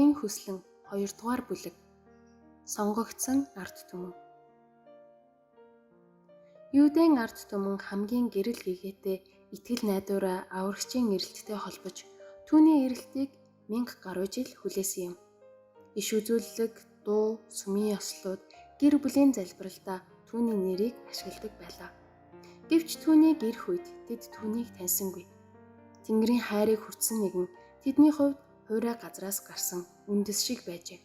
Бурхны хүслэн 2 дугаар бүлэг. Сонгогдсон ард түмэн. Юудын ард түмэн хамгийн гэрэл гэгээтэй итгэл найдвараа аврагчийн эрэлттэй холбож түүний эрэлтийг 1000 гаруй жил хүлээсэн юм. Иш үзүүллэг, дуу, сүмийн ёслолууд, гэр бүлийн залбиралдаа түүний нэрийг ашигладаг байлаа. Гэвч түүнийг ирэх үед тэд түүнийг таньсангүй. Тэнгэрийн хайрыг хүртсэн нэгэн тэдний хувьд хуурай газраас гарсан үндэс шиг байжээ.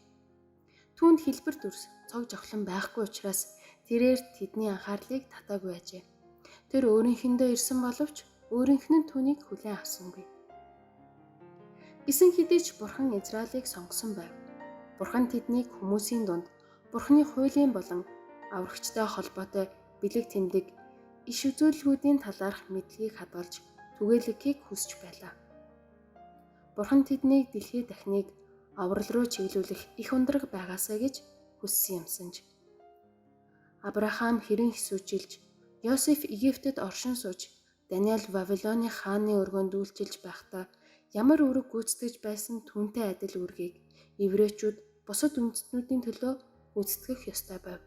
Түүнд хэлбэр дүрс, цог жавхлан байхгүй учраас тэрээр тэдний анхаарлыг татаагүй ажээ. Тэр өөрийнхөндөө ирсэн боловч өөрийнх нь түүнийг хүлээн авсангүй. Гисэн хэдий ч Бурхан Израилийг сонгосон байв. Бурхан тэднийг хүмүүсийн дунд Бурханы хуулийн болон аврагчтай холбоотой бэлэг тэмдэг иш үзүүлэлгүүдийн талаарх мэдлэгийг хадгалж түгээлгэхийг хүсэж байлаа. Бурхан тэднийг дэлхий дахныг аврал руу чиглүүлэх их ундраг байгаасай гэж хүссэн юмсан ч. Авраам хэрэн хэсүүчилж, Йосеф Египтэд оршин сууж, Даниэл Вавилоны хааны өргөөнд үйлчилж байхдаа ямар үүрэг гүйцэтгэж байсан түүнтэй адил үүргийг еврейчүүд бусад үндэстнүүдийн төлөө гүйцэтгэх ёстой байв.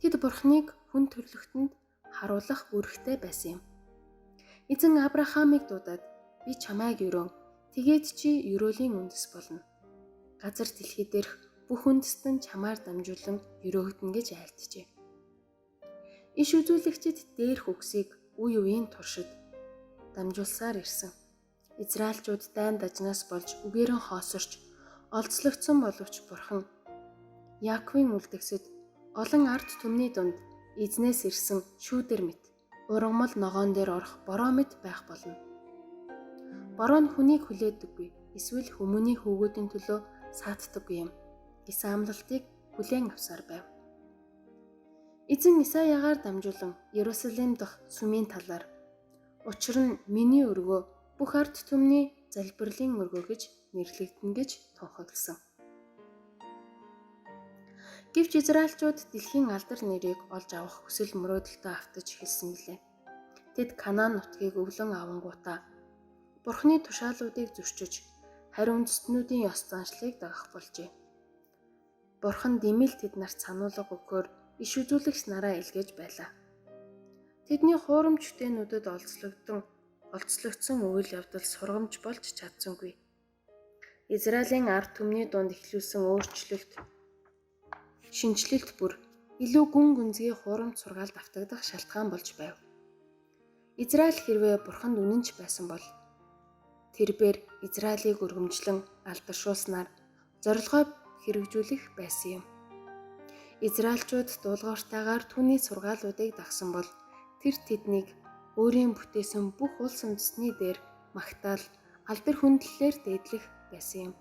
Тэд Бурханыг хүн төрлөختөнд харуулах үүрэгтэй байсан юм. Эзэн Авраамыг дуудаад би чамайг өрөөн, тэгээд чи ерөөлийн үндэс болно. Газар дэлхий дээрх бүх үндэстэн чамаар дамжуулан ерөөгдөнө гэж айлджээ. Иш үзүүлэгчид дээрх үгсийг үе үеийн туршид дамжуулсаар ирсэн. Израильчууд дайн дажнаас болж үгээрэн хоосорч олзлогдсон боловч Бурхан Яаковын үлдгэсэд олон ард түмний дунд эзнээс ирсэн шүүдэр мэт ургамал ногоон дээр орох бороо мэт байх болно. Бороо нь хүнийг хүлээдэггүй эсвэл хүмүүний хүүгүүдийн төлөө саатдаггүй юм гэсэн амлалтыг хүлээн авсаар байв. Эзэн Исаягаар дамжуулан Иерусалим дахь сүмийн талаар учир нь миний өргөө бүх ард түмний залбирлын өргөө гэж нэрлэгдэнэ гэж тунхагласан. Гэвч Израильчууд дэлхийн алдар нэрийг олж авах хүсэл мөрөөдөлтөө автаж эхэлсэн билээ. Тэд Канаан нутгийг өвлөн авангуудаа Бурхны тушаалуудыг зөрчиж, харь үндэстнүүдийн ёс заншлыг дагах болжээ. Бурхан дэмэл тэд нарт сануулга өгөхөөр иш үзүүлэгч нараа илгээж байлаа. Тэдний хуурамч шүтээнүүдэд олзлогдсон үйл явдал сургамж болж чадсангүй. Израилийн ард түмний дунд эхлүүлсэн өөрчлөлт шинэчлэлт бүр илүү гүн гүнзгий хуурамч сургаалд автагдах шалтгаан болж байв. Израиль хэрвээ бурханд үнэнч байсан бол тэрбээр Израилийг өргөмжлөн алдаршуулснаар зорилгоо хэрэгжүүлэх байсан юм. Израильчууд дуулууртайгаар түүний сургаалуудыг дагсан бол тэр тэднийг өөрийн бүтээсэн бүх улс үндэстний дээр магтаал алдар хүндлэлээр дээдлэх байсан юм.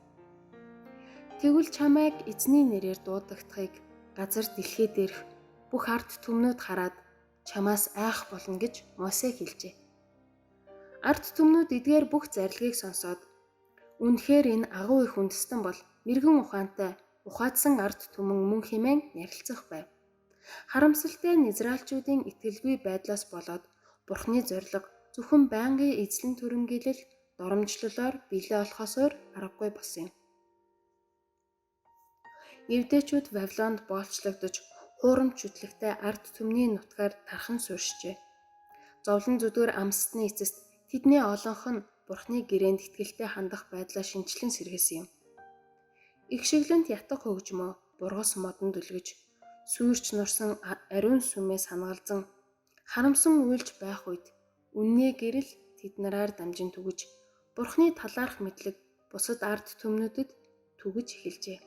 Тэгвэл чамайг эзний нэрээр дуудагдахыг газар дэлхий дээрх бүх ард түмнүүд хараад чамаас айх болно гэж Мосе хэлжээ. Ард түмнүүд эдгээр бүх зарлигийг сонсоод үнэхээр энэ агуу их үндэстэн бол мэргэн ухаантай ухаадсан ард түмэн мөн хэмээн ярилцах байв. Харамсалтай нь Израильчүүдийн итгэлгүй байдлаас болоод Бурхны зорилго зөвхөн байнгын эзлэн төрөнгийлэл доромжлолоор биелээ олохоос өөр аргагүй болсон юм. Евдээчүүд Вавилонд боолчлогдож хуурамч шүтлэгтэй ард түмний нутгаар тархан суурьшжээ. Зовлон зүдгэр амссны эцэст тэдний олонх нь Бурхны гэрээнд итгэлтэй хандах байдлаа шинэчлэн сэргээсэн юм. Игшиглэнт ятга хөгжмөө бургас модонд өлгөж, сүйрч нурсан ариун сүмээ санагалзан харамсан уйлж байх үед үнний гэрэл тэд нараар дамжин түгэж, Бурхны талаарх мэдлэг бусад ард түмнүүдэд түгэж эхэлжээ.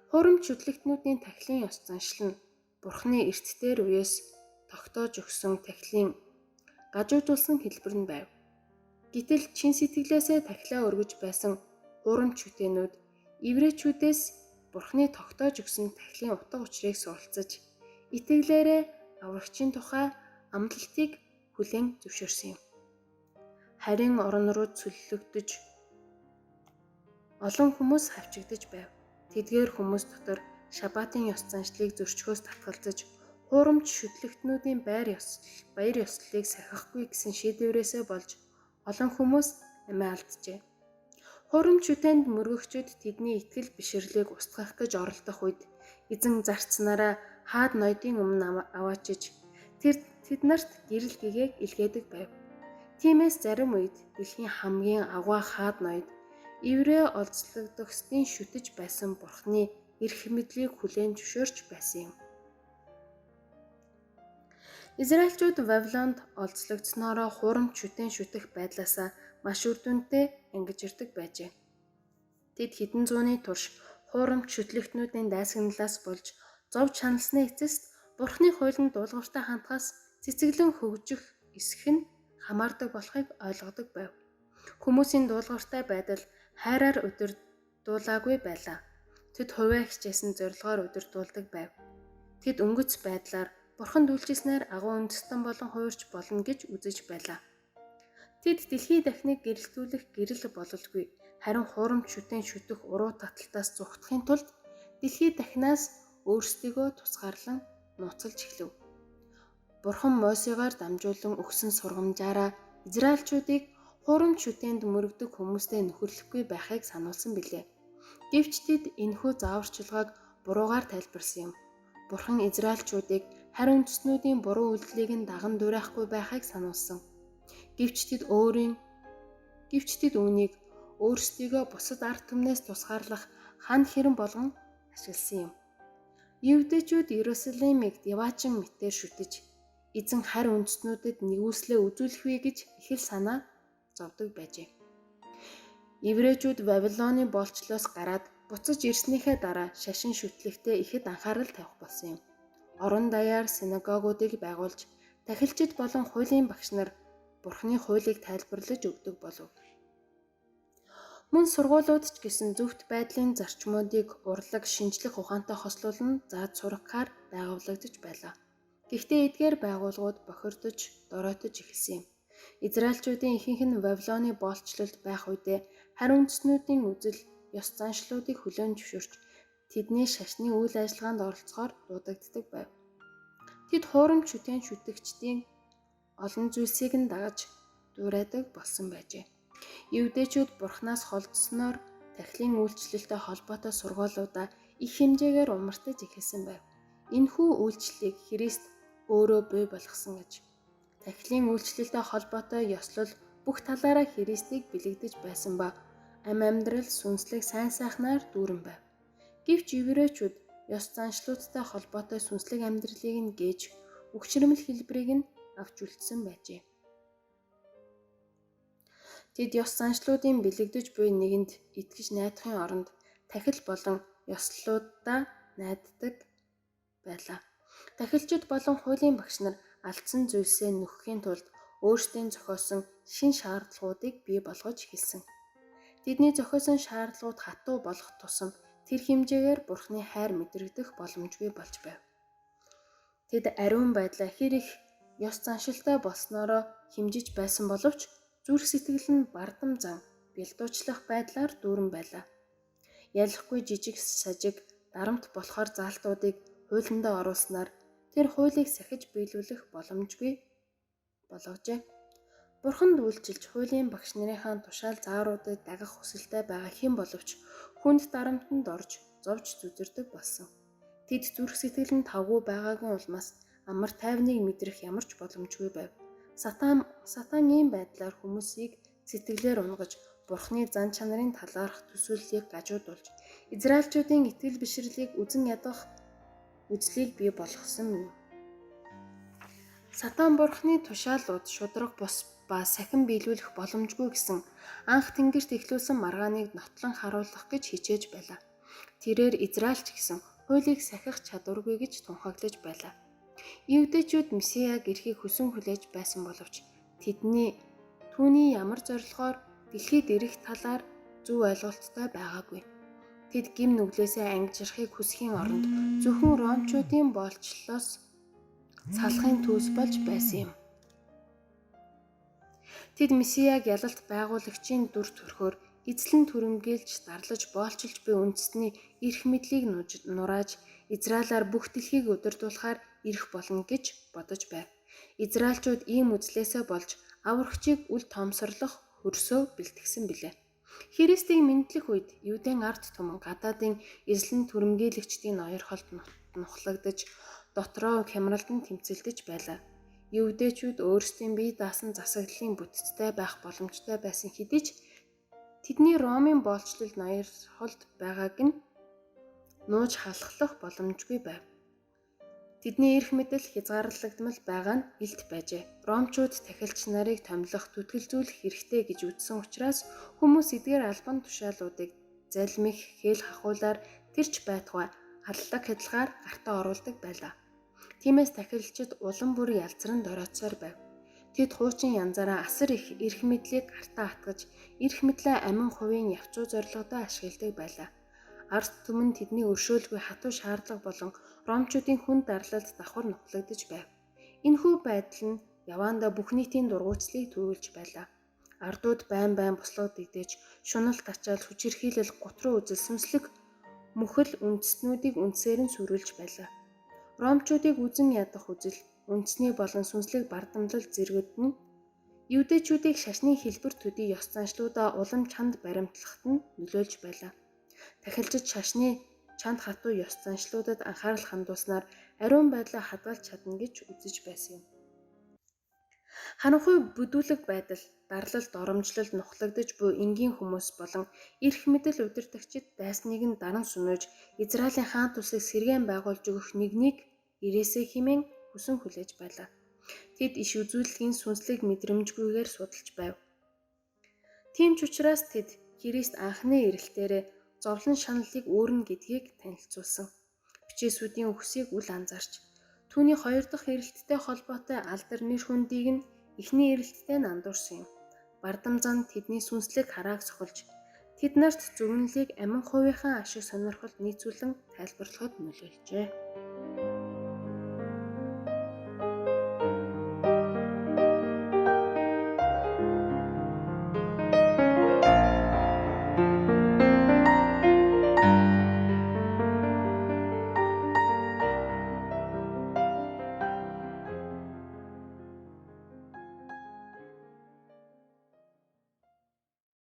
Хуурамч шүтлэгтнүүдийн тахилын ёс заншил нь Бурхны эрт дээр үеэс тогтоож өгсөн тахилын гажуудулсан хэлбэр нь байв. Гэтэл чин сэтгэлээсээ тахилаа өргөж байсан хуурамч шүтээнүүд еврейчүүдээс Бурхны тогтоож өгсөн тахилын утга учирыг суралцаж, итгэлээрээ аврагчийн тухай амлалтыг хүлээн зөвшөөрсөн юм. Харин орон руу цөллөгдөж олон хүмүүс хавчигдаж байв. Тэдгээр хүмүүс дотор шабатын ёс заншлыг зөрчихөөс татгалзаж хуурамч шүтлэгтнүүдийн баяр ёслолыг сахихгүй гэсэн шийдвэрээсээ болж олон хүмүүс амиа алджээ. Хурамч шүтээнд мөргөгчид тэдний итгэл бишрлийг устгах гэж оролдох үед эзэн зарцсанараа хаад ноёдын өмнө аваачиж тэр тэд нарт гэрэл гэгээг илгээдэг байв. Тиймээс зарим үед дэлхийн хамгийн аугаа хаад ноёд Еврей олзлогдохстын шүтэж байсан бурхны эрх мэдлийг хүлээн зөвшөөрч байсан юм. Израильчууд Вавилонд олзлогдсноороо хуурамч шүтэн шүтэх байдлаасаа маш үр дүнтэй ангижирдаг байжээ. Тэд хэдэн зууны турш хуурамч шүтлэгтнүүдийн дайсагналаас болж зов чаналсны эцэст Бурхны хуулинд дуулууртай хандхаас цэцэглэн хөгжих эсэх нь хамаардаг болохыг ойлгодог байв. Хүмүүсийн дуулууртай байдал хайраар удирдуулаагүй байлаа. Тэд хувиа хичээсэн зорилгоор удирдуулдаг байв. Тэд өнгөц байдлаар Бурханд үйлчилснээр агуу үндэстэн болон хувирч болно гэж үзэж байлаа. Тэд дэлхий дахныг гэрэлтүүлэх гэрэл бололгүй, харин хуурамч шүтэн шүтэх уруу таталтаас зугтахын тулд дэлхий дахнаас өөрсдийгөө тусгаарлан нууцлж эхлэв. Бурхан Мосегаар дамжуулан өгсөн сургамжаараа Израильчуудыг хуурамч шүтээнд мөрөгдөг хүмүүстэй нөхөрлөхгүй байхыг сануулсан билээ. Гэвч тэд энэхүү зааварчилгааг буруугаар тайлбарласан юм. Бурхан Израильчуудыг харь үндэстнүүдийн буруу үйлдэлийг нь даган дуурайхгүй байхыг сануулсан. Гэвч тэд үүнийг өөрсдийгөө бусад ард түмнээс тусгаарлах хан хэрэм болгон ашигласан юм. Евдэчүүд Иерусалимыг диваачин мэтээр шүтэж эзэн харь үндэстнүүдэд нигүүлслээ үзүүлэх вэ гэж их л санаа зовдөг байжээ. Еврейчүүд Вавилоны боолчлоос гараад буцаж ирснийхээ дараа шашин шүтлэгтээ ихэд анхаарал тавих болсон юм. Орон даяар синагогуудыг байгуулж тахилчид болон хуулийн багш нар Бурхны хуулийг тайлбарлаж өгдөг болов. Мөн сургуулиуд ч гэсэн зөвхт байдлын зарчмуудыг урлаг, шинжлэх ухаантай хослуулан зааж сургахаар байгуулагдаж байлаа. Гэхдээ эдгээр байгууллагууд бохирдож, доройтож эхэлсэн юм. Израильчуудын ихэнх нь Вавилоны боолчлолд байх үедээ харь үндэстнүүдийн үзэл, ёс заншлуудыг хүлээн зөвшөөрч тэдний шашны үйл ажиллагаанд оролцохоор дуудагддаг байв. Тэд хуурамч шүтэн шүтэгчдийн олон зүйлсийг нь дагаж дуурайдаг болсон байжээ. Евдэчүүд бурхнаас холдсноор тахилын үйлчлэлтэй холбоотой сургуулиудаа их хэмжээгээр умартаж эхэлсэн байв. Энэхүү үйлчлэлийг Христ өөрөө буй болгосон гэж. Тахилын үйлчлэлтэй холбоотой ёслол бүх талаараа Христийг бэлэгдэж байсан ба ам амьдрал сүнслэг сайн сайхнаар дүүрэн байв. Гэвч еврейчүүд ёс заншлуудтай холбоотой сүнслэг амьдралыг нь гээч үгчрэмэл хэлбэрийг нь авч үлдсэн байжээ. Тэд ёс заншлуудын бэлэгдэж буй нэгэнд итгэж найдахын оронд тахил болон ёслолуудаа найддаг байлаа. Тахилчид болон хуулийн багш нар алдсан зүйлсээ нөхөхийн тулд өөрсдийн зохиосон шин шаардлагуудыг бий болгож эхэлсэн. Тэдний зохиосон шаардлагууд хатуу болох тусам тэр хэмжээгээр Бурхны хайр мэдрэгдэх боломжгүй болж байв. Тэд ариун байдлаа хэр их ёс заншилтай болсноороо хэмжиж байсан боловч зүрх сэтгэл нь бардам зан бэлдуучлах байдлаар дүүрэн байлаа. Ялахгүй жижиг сажиг дарамт болохоор заалтуудыг хуулиндаа оруулснаар тэр хуулийг сахиж биелүүлэх боломжгүй болгожээ. Бурханд үйлчилж хуулийн багш нарынхаа тушаал заавруудыг дагах хүсэлтэй байгаа хэн боловч хүнд дарамтанд орж зовж зүзэрдэг болсон. Тэд зүрх сэтгэл нь тавгүй байгаагийн улмаас амар тайвныг мэдрэх ямар ч боломжгүй байв. Сатан ийм байдлаар хүмүүсийг сэтгэлээр унгаж Бурхны зан чанарын талаарх төсөөллийг гажуудулж Израильчуудын итгэл бишрлийг үзен ядах үзлийг бий болгосон юм. Сатан Бурхны тушаалууд шударга бус ба сахин биелүүлэх боломжгүй гэсэн анх тэнгэрт эхлүүлсэн маргааныг нотлон харуулах гэж хичээж байлаа. Тэрээр Израильч гэсэн хуулийг сахих чадваргүй гэж тунхаглаж байлаа. Евдэчүүд Месиаг ирэхийг хүсэн хүлээж байсан боловч тэдний түүний ямар зорилгоор дэлхийд ирэх талаар зөв ойлголттой байгаагүй. Тэд гим нүглээсээ ангижрахыг хүсэхийн оронд зөвхөн ромчуудын боолчлолоос салахын төс болж байсан юм. Тэд Месиаг ялалт байгуулагчийн дүр төрхөөр эзлэн түрэмгийлж дарлаж боолчилж буй үндэстний эрх мэдлийг нурааж Израилаар бүх дэлхийг удирдуулахаар ирэх болно гэж бодож байв. Израильчууд ийм үзлээсээ болж аврагчийг үл тоомсорлох хөрсөө бэлтгэсэн билээ. Христийг мэндлэх үед Юудын ард түмэн гадаадын эзлэн түрэмгийлэгчдийн ноёрхолд нухлагдаж, дотроо хямралдан тэмцэлдэж байлаа. Евдээчүүд өөрсдийн бие даасан засаглалын бүтцтэй байх боломжтой байсан хэдий ч тэдний Ромын боолчлол ноёрхолд байгааг нь нууж халахлах боломжгүй байв. Тэдний эрх мэдэл хязгаарлагдмал байгаа нь илт байжээ. Ромчууд тахилч нарыг томилох, түтгэлзүүлэх хэрэгтэй гэж үзсэн учраас хүмүүс эдгээр албан тушаалуудыг залмих, хэл хахуулаар тэрч байтугай аллаг хязгаар гартаа оруулдаг байлаа. Тиймээс тахилчид улам бүр ялцран доройтсоор байв. Тэд хуучин янзаараа асар их эрх мэдлийг гартаа атгаж, эрх мэдлээ амин хувийн явцуу зорилгодоо ашигладаг байлаа. Ард түмэн тэдний өршөөлгүй хатуу шаардлага болон ромчуудын хүнд дарлалд давхар нухлагдаж байв. Энэхүү байдал нь яваандаа бүх нийтийн дургуутслыг төрүүлж байлаа. Ардууд байн байн буслаад идэж, шунал тачаал, хүчирхийлэл, гутруу үзэл, сүнслэг мөхөл үндэстнүүдийг үндсээр нь сүрүүлж байлаа. Ромчуудыг үзен ядах үзэл, үндэсний болон сүнслэг бардамлал зэргүүд нь евдээчүүдийг шашны хэлбэр төдий ёс заншлуудаа улам чанд баримтлахад нь нөлөөлж байлаа. Тахилчид шашны чанд хатуу ёс заншлуудад анхаарал хандуулснаар ариун байдлаа хадгалж чадна гэж үзэж байсан юм. Харанхуй бүдүүлэг байдал, дарлал, доромжлол нухлагдаж буй энгийн хүмүүс болон эрх мэдэл удирдагчид дайсныг нь даран сунууж Израилийн хаан тусыг сэргээн байгуулж өгөх нэгнийг ирээсэй хэмээн хүсэн хүлээж байлаа. Тэд иш үзүүлэлгийн сүнслэг мэдрэмжгүйгээр судалж байв. Тийм ч учраас тэд Христ анхны ирэлтээрээ зовлон шаналлыг өөрнө гэдгийг танилцуулсан. Бичээсүүдийн үхсийг үл анзаарч түүний хоёр дахь ирэлттэй холбоотой алдар нэр хүндийг нь эхний ирэлттэй нь андуурсан юм. Бардам зан тэдний сүнслэг харааг сохилж тэд нарт зөвнөлийг амин хувийнхаа ашиг сонирхолд нийцүүлэн тайлбарлахад нөлөөлжээ.